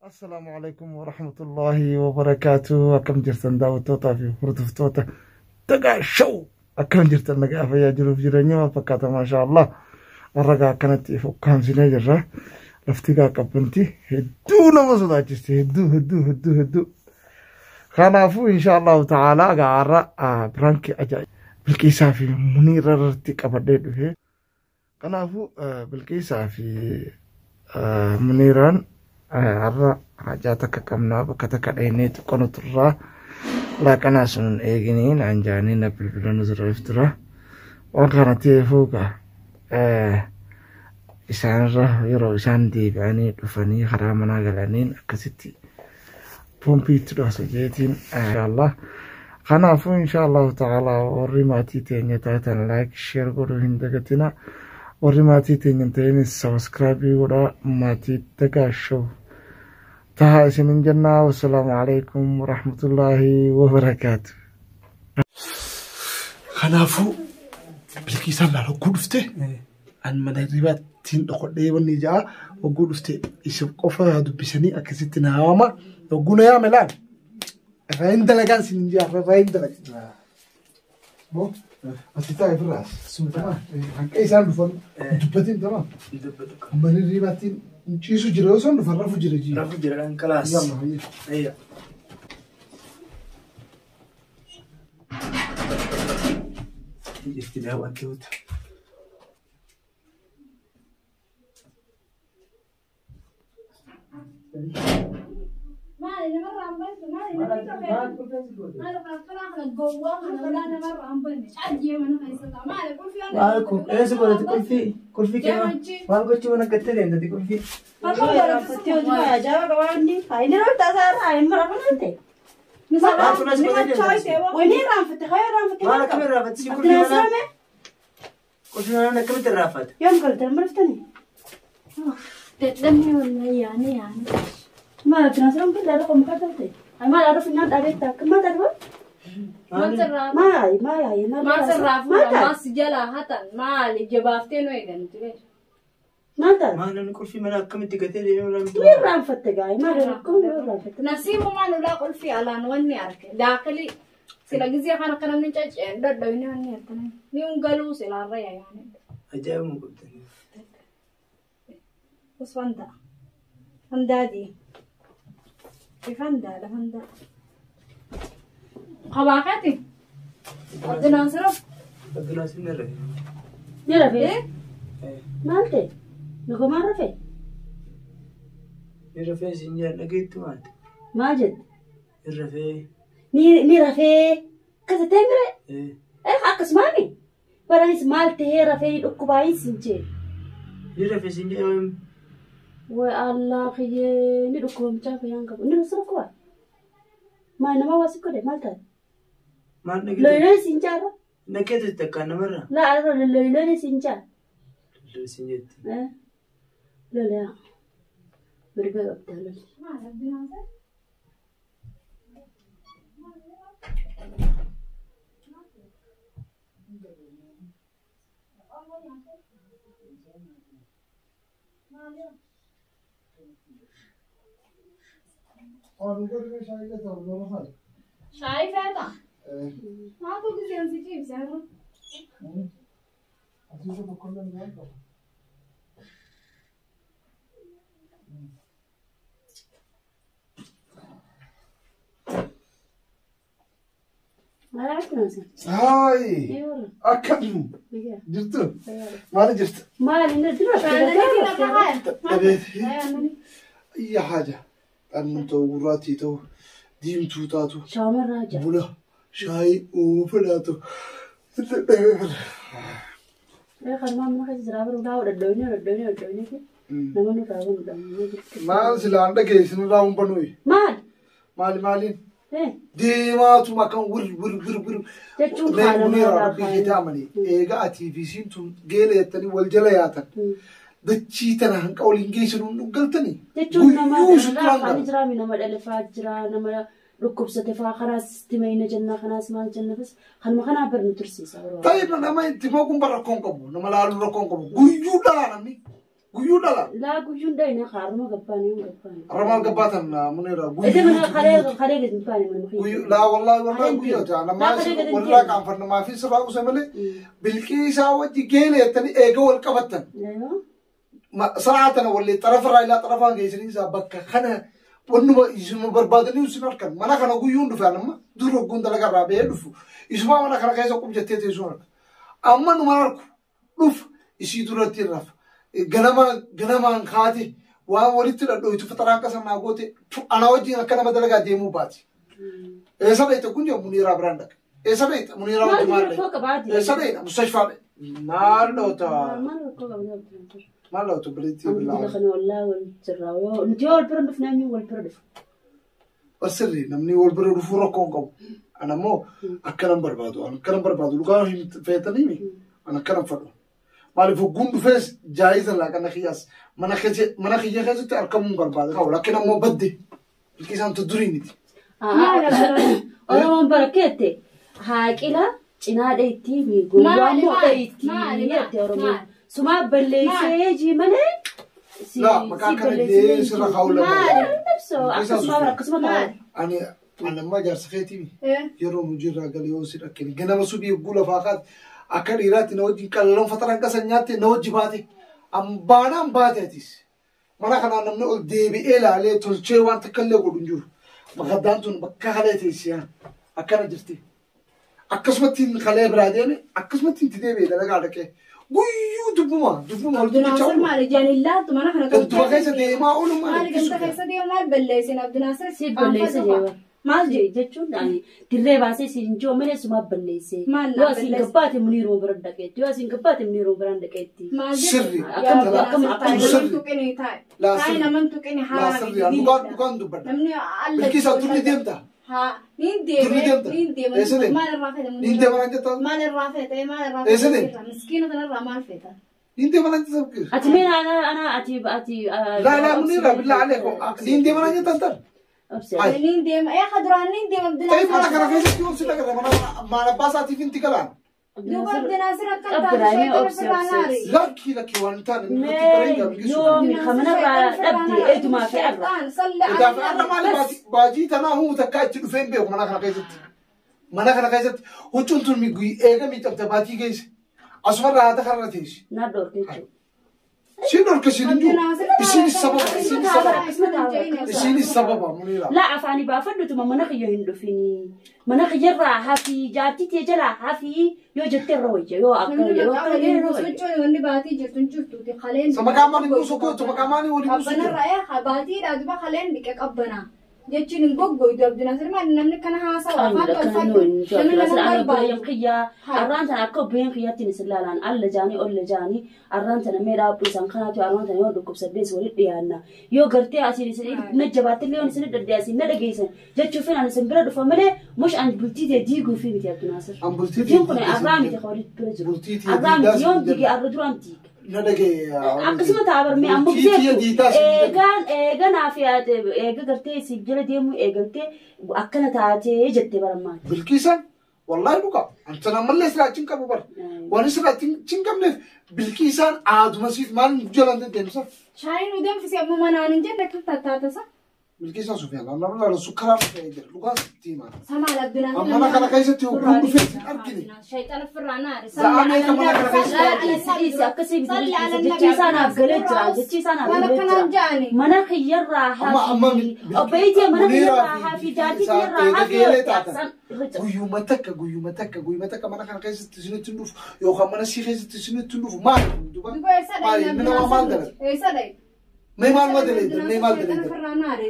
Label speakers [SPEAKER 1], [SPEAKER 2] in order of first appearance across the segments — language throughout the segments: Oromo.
[SPEAKER 1] Assalaamu alaikum warahmatullahi wabarakaatuh. Akkam jirtan daawwattootaa fi hordoftoota Dagaa Show. Akkam jirtan nagaa fayyaa jiruuf jireenya maal fakkaata maashaa Allah. Warra gaa akkanatti if ukkaamsinee jirra. Lafti gaa qabbanti hedduu nama sodaachisti hedduu hedduu hedduu hedduu. Kanaafuu insha Allahu ta'ala gaa har'a piraankii ajaa'iba Bilqiisaa fi Muniira irratti qabadhee dhufe. Kanaafuu Bilqiisaa fi Muniiraan har'a hajaa takka qabnaa bakka takka dhaynee xiqqoo nu turraa laaqanaa sun eeginii naan jaanii na bilbila nu dura tura. Waan kana ta'eefuu gaa isaanirra yeroo isaan deebi'anii dhufanii karaa manaa galaniin akkasitti poompii itti dhoosa jeetiin inshallah. Kanaafuu insha Allahu ta'ala warri maatii teenya taatan like share godhuu hin dagatina. Warri maatii teenya hin ta'inis subscribe godhaa maatii Dagaa Show tahaa isinin jennaa. Wassalaamu alaikum warahmatullaahi wabarakaatu. Kanaafuu Bilqiisaan laal hogguu dhufte an mana hirribaattiin dhokodhee wanni ja'a hogguu dhufte isa qofa dubbisanii akkasitti na waama hogguu na yaame laal irraa hin dalagaan sin hin jaa irraa hin dalaga. Bo ati taa'e firraas hanqa isaan dhufan dubbatiin tamam mana hirribaattiin ciisu jira yoo isaan dhufan rafu jira jii.
[SPEAKER 2] Rafu jira dhaan kalaas.
[SPEAKER 1] Yalla hayyee.
[SPEAKER 2] Ayya. Jirti daawwattoota.
[SPEAKER 3] Maali namarraa hin bantu? Maali namni kafee? Maali qafqalaa kana gowwaa kana balaa namarraa hin banne? Cajjee mana keessa ta'a. Maali qulfii waan
[SPEAKER 2] Maal kun eessa godhati qulfii qulfii kenna
[SPEAKER 3] Deemachi.
[SPEAKER 2] maal gochuu mana gattee deemtati qulfii.
[SPEAKER 4] Irraanfattee hojii ajaa'iba qabaanni. Inni tasaa hin marafanante.
[SPEAKER 2] Maal kun as godhee deemtati?
[SPEAKER 4] Wani irraanfatte haa irraanfatte.
[SPEAKER 2] Maal akkam irraanfatte si qulfii
[SPEAKER 4] Abdinaasir
[SPEAKER 2] mana
[SPEAKER 4] ame
[SPEAKER 2] qulfii mana akkamitti irraanfatte?
[SPEAKER 4] yoom galtan maraftani?
[SPEAKER 3] Dadhabni wallahi yaani yaani.
[SPEAKER 4] Maal Abdinaasir am killaa dhaqo mukaa taate? Maal arruf naan dhabeetta akka maal darba?
[SPEAKER 3] Maal sirraa
[SPEAKER 4] Maal maal maal
[SPEAKER 3] maal sirraa fuudha
[SPEAKER 4] maal
[SPEAKER 3] maal si jalaa hatan maali jabaaftee nu eegan ture.
[SPEAKER 4] maal taate?
[SPEAKER 2] Maal namni qulfii mana akkamitti gatee deemee mana
[SPEAKER 4] Ni irraanfatte gaa'e maal akkam irraanfatte?
[SPEAKER 3] Nasiibu maal ulaa qulfii alaan wanni arge daakilii sila gizee kana akka namni cacceen dhodhowni wanni argana ni ungaluu silaarra yaa'anii.
[SPEAKER 2] Ajaa'ibuma qabdanii.
[SPEAKER 3] Us fanda. Fandaadii. Fandaadha fandaa. Qabaaqati. Abdinaasiroo.
[SPEAKER 2] Abdinaasir ni rafe.
[SPEAKER 4] Ni rafee? Maal ta'e? Nugumaan rafee?
[SPEAKER 2] Ni rafee siin jedhan dhageettu maati?
[SPEAKER 4] Maal jette?
[SPEAKER 2] Ni rafee.
[SPEAKER 4] Ni rafee akkas ta'e mire? Akkasumaami? Baranis maal ta'ee rafee dhukkubaayis hin jee.
[SPEAKER 2] Ni rafee siin jedhan.
[SPEAKER 4] Way Allah kiyyee ni dhukkubamchaa fayyaan qabu. Inni si dhukkuba? Maal nama waa si godhe maal taate?
[SPEAKER 2] Maal dhageettu?
[SPEAKER 4] Loyiloon siin jaarra?
[SPEAKER 2] Dhaggeettu takkaan namarraa?
[SPEAKER 4] Laa arra loyiloon siin jaar.
[SPEAKER 2] Loyiloon siin jetti.
[SPEAKER 4] Lolaa. Mirga qabdaa lole.
[SPEAKER 3] Maal Abdinaasir? Shaayii feetaa? Maaltu giseen si ciibse har'a?
[SPEAKER 4] Maal Abdinaasir?
[SPEAKER 1] Haay
[SPEAKER 4] Ni warra.
[SPEAKER 1] akkam
[SPEAKER 4] Biyya.
[SPEAKER 1] jirtu maali jirtu?
[SPEAKER 4] Maal inni dura
[SPEAKER 3] Shaayii lafa haaya.
[SPEAKER 1] Dhabeet.
[SPEAKER 3] Shaayii
[SPEAKER 1] Iyya haja annan ta'u gurraattii ta'u diimtuu taatu
[SPEAKER 4] Shaamarraa jira.
[SPEAKER 1] buna shaayii uumama ta'u.
[SPEAKER 4] Kan maal mana keessa jira baruu laa dhadhoonee dhadhoonee dhadhoonee nama nurraa banudha.
[SPEAKER 1] Maal silaan dhageessin irraa hin banuyi.
[SPEAKER 4] Maal?
[SPEAKER 1] Maali maaliin? Deemaatuma kan wir wir wir wir.
[SPEAKER 4] Jechuun
[SPEAKER 1] Mee
[SPEAKER 4] haala
[SPEAKER 1] Muniira
[SPEAKER 4] namarraa
[SPEAKER 1] rabbii keetii amanii eega atii fi isiin tun geela jettanii wal jala yaatan. Dachii tana hanqa waliin geessinu nu galtanii.
[SPEAKER 4] Jechuun nama
[SPEAKER 1] Guyyuu si duraan
[SPEAKER 4] afaan
[SPEAKER 1] gala.
[SPEAKER 4] jira nama dhalafaa jira nama dhukkubsate faa karaas timeeyna jenna kanaas maal jenna bas kanuma kanaa bar nu tursiisa yeroo.
[SPEAKER 1] Taa'ee nama itti mookuun bara rakkoon qabu nama laaluu rakkoon qabu guyyuu dhalaa namni guyyuu dhalaa.
[SPEAKER 4] Laa guyyuun dhayina kaaruma gabbaane yoo gabbaane.
[SPEAKER 1] Arrabaan gabbaatan muneera
[SPEAKER 4] Ede mana
[SPEAKER 1] guyyuu.
[SPEAKER 4] karee karee gadi baane mana
[SPEAKER 1] Guyyuu laa wallaahi wallaahi guyyuu ta'a namaa walirraa qaanfannamaa fi sirraa kuusa malee bilqiisaa wajji geele jettanii eega wal qabattan. Saraa tana wallee xarafarraa ilaa xarafaan geessanii isaa bakka kana wannuma isuma barbaadanii isin harkan mana kana guyyuun dhufe amma dur hogguun dalagarraa bahee dhufu isuma mana kana keessa qub jettee teessuu harka amma numa harku dhuf isii duratti rafa ganama ganamaan kaate waan walitti dhadhooytu faxaraan qasannaa goote ana wajjin akka nama dalagaa deemuu baati. Eessa beekta kun jedhu Muniiraa biraan dhaqa. Eessa beekta Muniiraa wajjin maal
[SPEAKER 4] Maal rakkoo
[SPEAKER 1] dhaqa?
[SPEAKER 4] qabaati?
[SPEAKER 1] Eessa beekta mustashfaa dhaqa. Maal dhoota?
[SPEAKER 4] Maal rakkoo qabaati?
[SPEAKER 1] Maal dhoota bileetti
[SPEAKER 4] Amma
[SPEAKER 1] bilaa.
[SPEAKER 4] kana wallaa wal jirra yoo nuti yoo wal bira dhufne eenyu wal bira dhufu.
[SPEAKER 1] Sirri namni wal bira dhufuu rakkoo hin qabu. Ana immoo akkanan barbaadu. Ana akkanan barbaadu. Dhugaa hin feetaniimi. Ana akkanan fadhu. Maaliif hogguun dhufees jaayiza laaqana kiyyaas mana keessa mana kiyya keessatti argamuu hin barbaada. Kaa'u lakkin ammoo badde. Bilqiisaan tu durii miti.
[SPEAKER 4] Oromoon barakkeette haaqila cinaa dheetti gowwaa immoo dheetti jette Oromoon. Sumaa balleessee jii malee.
[SPEAKER 1] Laa maqaa kana illee sirra kaa'uu lafa.
[SPEAKER 4] Akkasuma akkasuma ta'a.
[SPEAKER 1] Ani ani ammaa jaarsa keetii yeroo hojiirraa galee yoo si dhaqqine ganama subii hogguu lafaa kaate akka dhiiraatti na wajjin qalaloon faxaraan qasan nyaatte na wajji baate ambaanaan baate atis. Mana kanaa namni ol deebi'ee ilaalee tolchee waan takka illee godhu hin jiru. Makaddaan tun bakka kalee teessee akkana jirti. Akkasumatti kalee biraa deeme akkasumatti itti deebi'ee dalagaa dhaqee guyyuu dubbuma dubbuma wal dubbichaa
[SPEAKER 3] Abdinaasir
[SPEAKER 1] oolu.
[SPEAKER 3] maali jaanillaatu mana kana
[SPEAKER 1] Gantuma keessa deemaa oolu maali?
[SPEAKER 3] Maali ganta keessa deemu maal balleessin Abdinaasir?
[SPEAKER 4] Si balleesse jeewa.
[SPEAKER 3] Maal
[SPEAKER 4] Maal jechuun ani dirree baasee si hin jiru malee sumaa balleesse.
[SPEAKER 3] Maal
[SPEAKER 4] Yoo asiin
[SPEAKER 3] balleesse?
[SPEAKER 4] gabbaate muniiroo bira dhaqeetti. Yoo asiin gabbaate muniiroo biraan dhaqeetti.
[SPEAKER 3] Maal
[SPEAKER 1] Sirri.
[SPEAKER 4] Akkam akkam akkam
[SPEAKER 1] Sirri.
[SPEAKER 3] tuqini taa'e.
[SPEAKER 1] Laa
[SPEAKER 3] Taa'e
[SPEAKER 1] sirri.
[SPEAKER 3] naman tuqini
[SPEAKER 1] Laa
[SPEAKER 3] haraa
[SPEAKER 1] sirri dhugaan dhugaan dubbadha.
[SPEAKER 3] Namni alla.
[SPEAKER 1] Bilqiisaa turni deemta.
[SPEAKER 3] Haa niin
[SPEAKER 1] Turni
[SPEAKER 3] deeme
[SPEAKER 1] deemta.
[SPEAKER 3] niin deema.
[SPEAKER 1] Eessa deemta?
[SPEAKER 3] Maal irraa fedha?
[SPEAKER 1] Niin deema naan jettaa?
[SPEAKER 3] Maal irraa fedha? Maal irraa
[SPEAKER 1] Eessa
[SPEAKER 3] fedha?
[SPEAKER 1] deemta?
[SPEAKER 3] Miskiina kanarraa maal fedha?
[SPEAKER 1] Niin deema naan jettaa Bilqiisa?
[SPEAKER 4] Ati mee ana ana ati ati.
[SPEAKER 1] Laa laa Muniira billaa aleekum. Niin deema naan jettaa tan?
[SPEAKER 4] Obse.
[SPEAKER 1] Ay.
[SPEAKER 3] Niin deema. Ee kaduraan niin deema
[SPEAKER 1] Ta'e mana kana
[SPEAKER 3] Abdinaasir.
[SPEAKER 1] keessatti yoo si dhagarra mana maal abbaa isaatiif hin tigalaan.
[SPEAKER 3] Duuba Abdinaasir akka
[SPEAKER 4] Abdinaasir,
[SPEAKER 3] taate sheekana
[SPEAKER 4] obse,
[SPEAKER 3] firraa
[SPEAKER 4] obse,
[SPEAKER 3] naari.
[SPEAKER 1] Lakkii lakkii waan hin taane inni
[SPEAKER 4] Mee
[SPEAKER 1] garee Bilqiisu.
[SPEAKER 4] yoomi kamanarraa dhabde eedumaa fi arra.
[SPEAKER 1] Edaa arra maali baajii tanaa huu takkaa itti dhufee hin beeku mana kana keessatti. Mana kana keessatti huccuun tun eega miidhamte baatii keessa. Asumarraa haata kanarra teessi.
[SPEAKER 4] Na dhoorke jechuudha.
[SPEAKER 1] Siin dhorke siin hin jiru. Isiinis sababa isiinis sababa. Isiinis sababa Muniira.
[SPEAKER 4] Laa afaanii baafadhutuma mana kiyya hin dhufinii. Mana kiyyarraa hafii jaartii tee jalaa hafii yoo jettee irra wayya yoo akkana
[SPEAKER 3] Namni
[SPEAKER 4] yoo
[SPEAKER 3] maqaa
[SPEAKER 4] akkana
[SPEAKER 3] waliin
[SPEAKER 4] irra wayya.
[SPEAKER 3] sochoon wanni baatii jirtu hin jirtuuti kaleen.
[SPEAKER 1] Sa maqaa maaliin buusu kootu maqaa maaliin waliin buusu jira?
[SPEAKER 3] Qabbanarraa ee baatiidhaa duba kaleen dhiqe qabbanaa. Jechuun hin goggoydu Abdinaasir maali namni kana haasawa afaan tolfadhu. Namni nama barbaadu.
[SPEAKER 4] Kiyyaa arraan tana akka obboleen kiyyaatti isin laalaan alla jaanii olla jaanii arraan tana mee dhaabbuu isaan kanaatu arraan tana yoo dhukkubsaddees walitti dhiyaanna yoo gartee asiin isin na jabaattillee yoon isin dadde asiin na dhageessan jechuufin ani isin bira dhufa malee mush ani bultii tee diiguufi miti Abdinaasir.
[SPEAKER 1] An bultii tee
[SPEAKER 4] Bultiin kun
[SPEAKER 1] diigaa
[SPEAKER 4] arraa
[SPEAKER 1] isin
[SPEAKER 4] miti ka walitti bira jiru.
[SPEAKER 1] Bultii tee
[SPEAKER 4] Arraa
[SPEAKER 1] diigaa
[SPEAKER 4] miti yoon
[SPEAKER 1] isin
[SPEAKER 4] diige arra duraan diiga.
[SPEAKER 1] Na dhagee.
[SPEAKER 4] Akkasuma ta'a barmee amma
[SPEAKER 1] Bultii tiyya diidaa isin jedhu.
[SPEAKER 4] eegaan eeganaa fi eega gartee si jala deemuu eegaltee akkana taatee jette barammaati.
[SPEAKER 1] Bilqiisaan wallaahi dhugaa. Anta namallee silaa achi hin qabu bara. Waan silaa achi hin qabneef bilqiisaan aaduma siif maal jalaan deddeemsa.
[SPEAKER 3] Shaayiin nu danfise amma manaan hin jenne kan tattaatasa.
[SPEAKER 1] Bilqiisaan Sufiyaan nama laala sukkaraa dhufee jira. Dhugaa sitti himaa.
[SPEAKER 3] Samaal Abdinaasir.
[SPEAKER 1] Mana kana keessatti hogguun dhufee hin argine.
[SPEAKER 3] Shayxana firraa naari.
[SPEAKER 1] Za'amee kan mana kana keessatti
[SPEAKER 4] Dhiisi dhiisi akkasii miti dhiisi jechi isaa naaf galee jira jechi isaa naaf
[SPEAKER 3] Waan
[SPEAKER 4] galee
[SPEAKER 3] akkanaan
[SPEAKER 4] jira.
[SPEAKER 3] ja'ani.
[SPEAKER 4] Mana kiyyarraa
[SPEAKER 1] Amma amma
[SPEAKER 4] hafii obboleettii mana kiyyarraa hafii jaartii kiyyarraa hafii
[SPEAKER 1] geelee taatan.
[SPEAKER 4] san irra jira.
[SPEAKER 1] Guyyuma takka guyyuma takka guyyuma takka mana kana keessatti isinitti hin dhufu yookaan mana sii keessatti isinitti hin dhufu maali? Duuba
[SPEAKER 3] Duba eessa
[SPEAKER 1] maali
[SPEAKER 3] dhayi
[SPEAKER 1] ilmi namaa maal dalaga?
[SPEAKER 3] Eessa dhayi?
[SPEAKER 1] Mee maal ma dalaga? Mee maal dalaga?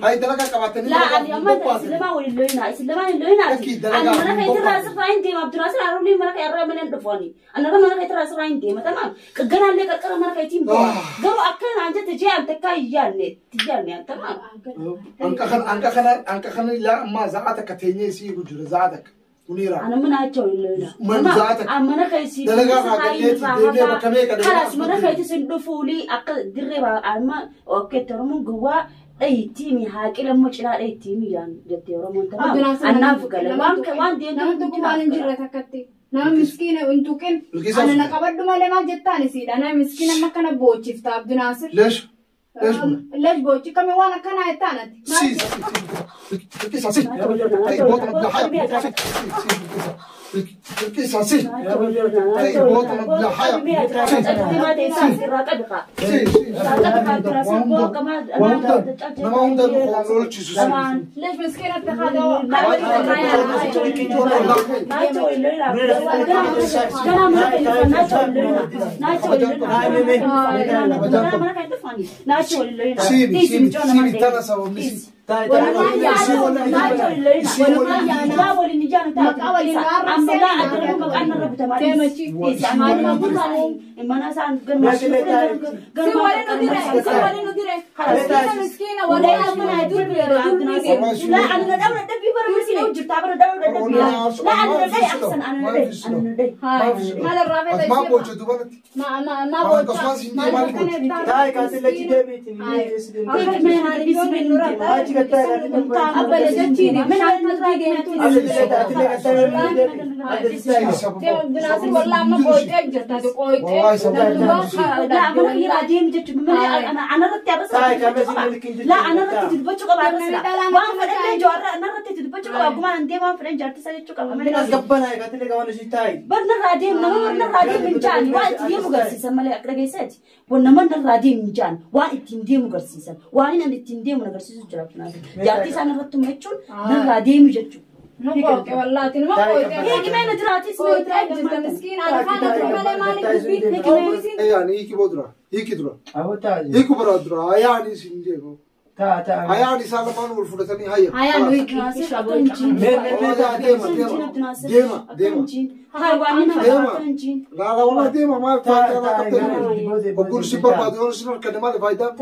[SPEAKER 1] Hayi dalagaa qabaatanii
[SPEAKER 4] Laa
[SPEAKER 1] dalagaa
[SPEAKER 4] ani
[SPEAKER 1] hin
[SPEAKER 4] amma isin
[SPEAKER 1] bobbaasanii.
[SPEAKER 4] lamaan waliin looyinaa isin lamaan hin looyinaati.
[SPEAKER 1] Lakkii
[SPEAKER 4] Ani
[SPEAKER 1] dalagaa
[SPEAKER 4] mana
[SPEAKER 1] hin
[SPEAKER 4] keetirraa
[SPEAKER 1] bobbaasanii.
[SPEAKER 4] asirraa hin deema Abduraasir Haruun mana kee irraa mana hin dhufooni. Ani irra mana keetirraa asirraa hin deema tamaam. Ganaallee qarqara mana keetiin ba'a. Garuu akkana naan jette jee an takkaa hin yaadne itti yaadne an tamaam.
[SPEAKER 1] Anka kana anka kana anka kana ilaa ammaa za'a takka teenyee isii eegu jira za'a takka. Muniira.
[SPEAKER 4] Ana mana acha waliin.
[SPEAKER 1] Man zaata.
[SPEAKER 4] Mana keessi.
[SPEAKER 1] Dalagaa irraa galleetti deemnee bakka meeqa deemnee
[SPEAKER 4] Kalaas mana keetti sin dhufuuli akka dirree amma okkeetti Oromoon gowwaa dhayiitiimi haaqila immoo cinaa dhayiitiimi jaan jettee Oromoon tamaa. Annaaf gala. Waan waan deemtu.
[SPEAKER 3] Nama tokko waan hin jirre takkatti. Nama miskiina hin tuqin.
[SPEAKER 1] Bilqisaa
[SPEAKER 3] Ana na qabadhu malee maal jettaan isiidha. Nama miskiina amma kana boochifta Abdinaasir.
[SPEAKER 1] Leesh. Leesh buna.
[SPEAKER 3] Leesh boochi kami waan akkanaa jettaan ati.
[SPEAKER 1] Si si si. Bilqisaa si. Ay boota la haya. Si si Bilqisaa. Bilqisaa si. Ay boota la haya. Si si. Waan hunda nama hunda lolchiisu si.
[SPEAKER 3] Leesh miskiina itti haadha.
[SPEAKER 1] Sibi sibi sibi tana sababni si.
[SPEAKER 3] Si waliin nu dire. Miskiina miskiina waliin durbi. Maal irraa feeta
[SPEAKER 1] Maa
[SPEAKER 3] ishee?
[SPEAKER 1] boocha dubarratti.
[SPEAKER 3] Ma ma ma boocha. Maal akkana jettaan?
[SPEAKER 2] Taa'e kaatee lachi deebiitiin.
[SPEAKER 3] Deema Abdinaasir wallaa amma qooyxee jirta ati qooyxee.
[SPEAKER 2] Qabbanaa kaatee qaban ishii taa'i.
[SPEAKER 4] Barnarraa deemu nama barnarraa deemu hin jaani waan itti deemu garsiisan malee akka dhageessati. Nama narraa deemu hin jaani waan ittiin deemu garsiisan waan inni ittiin deemu na garsiisu jira kunaaf. Jaartii isaan irratti jechuun narraa deemu jechuudha.
[SPEAKER 3] Nu qooqe wallaati numa qooyxee.
[SPEAKER 4] Eegi mee na jiraatis mee
[SPEAKER 3] Qooyxee jirta miskiina ana faana ture malee maaliif dubbii oomishni
[SPEAKER 1] Yaani hiiki boodura. Hiiki dura.
[SPEAKER 2] Aboo taa'i.
[SPEAKER 1] Hiiku biraa dura. Ayaani sin jeeku.
[SPEAKER 2] Taa taa.
[SPEAKER 1] Ayaan isaan lamaan wal fudhatanii hayya.
[SPEAKER 3] Hayaan wiiki.
[SPEAKER 2] Mee mee mee taa.
[SPEAKER 1] Deema deema. Deema deema. Laala walaa deema maal faayidaa qabda. Ogguun si barbaadu yoon sin harkanne maal faayidaa?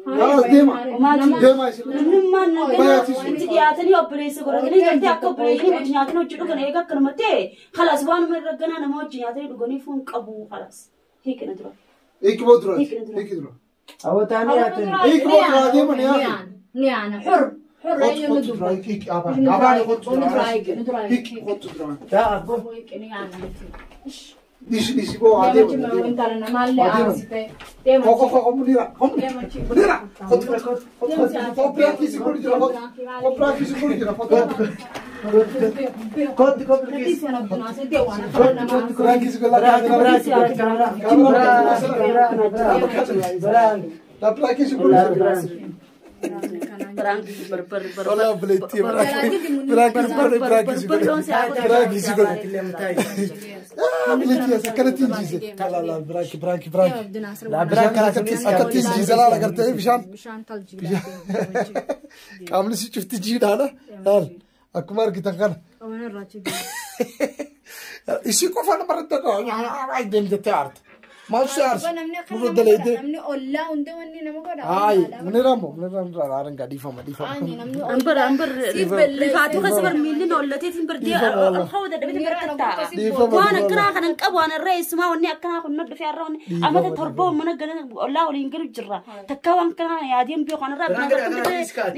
[SPEAKER 1] Kalaas deema. Deema isin.
[SPEAKER 4] Namnummaan itti dhiyaatanii obboleessa godhatanii galtee akka obboleeyyanii hojii nyaatanii hojii dhugan eega akkanuma ta'e khalaas waanuma irra ganaa nama hojii nyaatanii dhuganii fuun qabu khalaas hiikina dura.
[SPEAKER 1] Hiiki boodura. Hiiki dura.
[SPEAKER 2] Aboo taa'anii haatanii.
[SPEAKER 1] Hiiki boodura deema ni haati.
[SPEAKER 3] Ni ana xur xur
[SPEAKER 1] Kottu kottu dura hiiki abaan. Abaan kottu dura. Hiiki kottu dura.
[SPEAKER 2] Taa aboo.
[SPEAKER 1] Dhisi dhisi boo adeema. Koko koko munira. Munira. Kottu kottu. Koppii kiisi kuli jira kottu. Koppii kiisi kuli jira kottu.
[SPEAKER 2] Kottu kottu kiisi.
[SPEAKER 1] Koppii kiisi kuli jira. La kiisi kuli jira. Wala bletti biraakisi biraakisi biraakisi. Ah bletti sakkanatti injise. La la biraaki biraaki biraaki.
[SPEAKER 2] La biraaki
[SPEAKER 1] Akkatti injise laala gartee bishaan. Qaamni si cufti jiidhaadha. Laal akkuma argitan kana. Isii qofa namarratti akka deemtettee aarta. Maal si aarsa? Nurra daleedee.
[SPEAKER 3] Namni ollaa hundi wanni nama godha.
[SPEAKER 1] Hayi munirra immoo munirra nurra aaran gaa dhiifama dhiifama.
[SPEAKER 4] Ambar ambar rifaatu keessa bar miilli nollateetiin bar hawwa dadhabee bar tatta'a. Waan akkanaa kanan qabu waan irra eessumaa wanni akkanaa kun dhufee har'a wanni amata torba mana galan ollaa waliin galu jirra. Takka waan kanaa yaadeen biyya kanarraa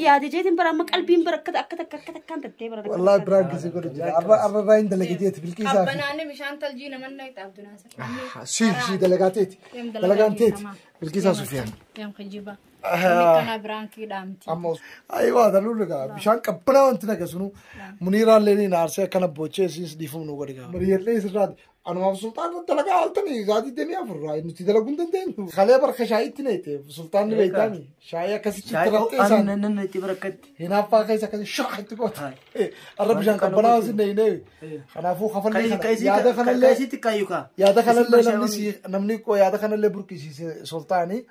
[SPEAKER 4] yaadee jeetiin bara amma qalbiin bara akka akka takka akka takkaan tattee bara.
[SPEAKER 1] Wallahi biraakisi godhu jira. Arra arra irraa hin dalage jeeti bilqiisaa fi.
[SPEAKER 3] Qabbanaanni bishaan taljii namanna itti Abdinaasir.
[SPEAKER 1] Si si dalagaa teeti. Dalagaan teeti. Bilqiisaa Sufiyaan.
[SPEAKER 3] Deem kijiba. Inni kana biraankii dhaamti.
[SPEAKER 1] Amma ayiwaa daluun egaa bishaan qabbanaa wanti naga sunu muniiraallee ni naarsee akkana bochee siis dhiifamu nu godhe gaa. Mariyyallee sirraa anumaaf sultaan dalagaa ooltanii isaatii deemee afurraa nuti dalaguu hin dandeenyu. Kalee barka shaayitti neete sultaan ni beektaani shaayii akkasitti itti raftee isaan
[SPEAKER 2] Nan itti barakatti.
[SPEAKER 1] hinaaffaa keessa akkasii shaqa itti goota. Arra bishaan qabbanaa sin neeyinee kanaafuu kafallee kana yaada kanallee
[SPEAKER 2] Kaisitti kayyuka.
[SPEAKER 1] yaada kanallee namni si namni yaada kanallee burqisiise sultaanii.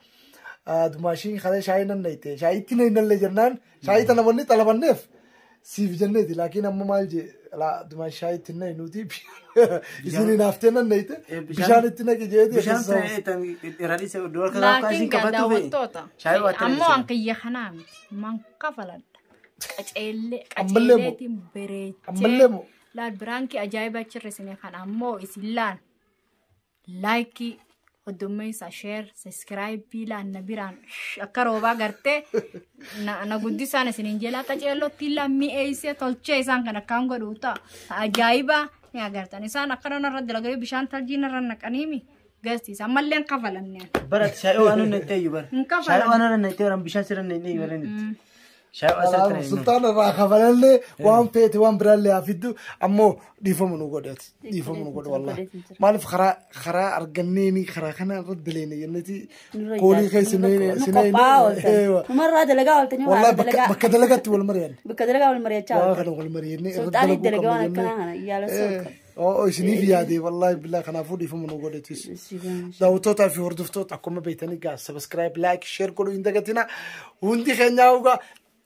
[SPEAKER 1] Dumaashiin kalee shaayii nan nayte shaayitti naynallee jennaan shaayii tana wanni xalabanneef siif jenneeti laakiin amma maal jee dumaashi shaayitti naynuuti isin hinaaftee nan nayte bishaan itti naqi jeeti.
[SPEAKER 2] Bishaan ta'e
[SPEAKER 3] Laakiin gaa daawwattoota. Ammoo an kiyya kanaa miti. Man kafaladha. Qaceellee
[SPEAKER 1] Ammallee moo?
[SPEAKER 3] qaceelleetiin bareechee.
[SPEAKER 1] Ammallee moo?
[SPEAKER 3] Laal biraankii ajaa'iba achirra isin kan ammoo isin laal like hoddommeessa, share, subscribe laal na biraan akka roobaa gartee na guddisaan isiniin jela qaceellootti laal mi'eessee tolchee isaan kan akkaan godhu ta'a ajaa'ibaa ni agartan isaan akkana narra dalaganii bishaan taljii narra naqaniimi garsiisa ammallee hin kafalamne.
[SPEAKER 2] Bara shaayii waan hunna itti eeyyu bara.
[SPEAKER 3] Hin kafalamne.
[SPEAKER 2] Shaayii waan hunna itti bara bishaan sirra hin eeyyu bara inni. Shaayii waan sirra hin
[SPEAKER 1] Sultaan irraa kafalallee waan feete waan biraallee haa fiddu, ammoo dhiifama nu godheeti. Dhiifama nu godhe wallahi. Maaliif karaa arganneeni karaa kana irra daleene jenneeti koolii keessa
[SPEAKER 4] Nu qophaa'aa ooltan. Numarraa dalagaa ooltanii
[SPEAKER 1] Wallahi
[SPEAKER 4] waan dalagaa.
[SPEAKER 1] Bakka dalagatti wal mari'anne.
[SPEAKER 4] Bakka dalagaa wal mari'achaa
[SPEAKER 1] Waa
[SPEAKER 4] ooltan.
[SPEAKER 1] kana wal mari'anne irra
[SPEAKER 4] Sultaanii
[SPEAKER 1] dalaguu
[SPEAKER 4] dalagaa waan
[SPEAKER 1] qabna
[SPEAKER 4] akkanaa kana yaala
[SPEAKER 1] jennee.
[SPEAKER 4] soqa.
[SPEAKER 1] Oo isiniif yaade wallahi billah, kanaafuu dhiifama nu godheetis. Daawwattootaa fi hordoftoota, akkuma beektanii gaa subscribe, like, share godhuu hin dagatina. Hundi keenyaa ugaa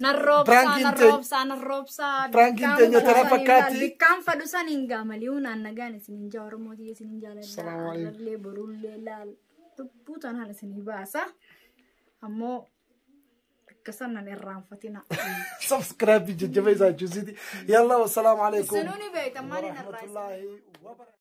[SPEAKER 3] Narroobsaa,
[SPEAKER 1] Prankiin
[SPEAKER 3] narroobsaa, narroobsaa.
[SPEAKER 1] Prankiin teenya tana fakkaatti.
[SPEAKER 3] Bikkaan fadhu san hin gaamalii hunaan nagaan isin hin jaa Oromootii isin hin jaaladha.
[SPEAKER 1] Salaamu alaikum.
[SPEAKER 3] Arrallee borullee laal. Lubbuu tanaan isinii baasa. Ammoo akka sanan irraanfatina.
[SPEAKER 1] Subscribe jajjabeessaa jechuusiiti. Yalla, wassalaamu alaikum.
[SPEAKER 3] Isinuu ni beektan maaliin irraa
[SPEAKER 1] warahmatullahi wabarakatuh.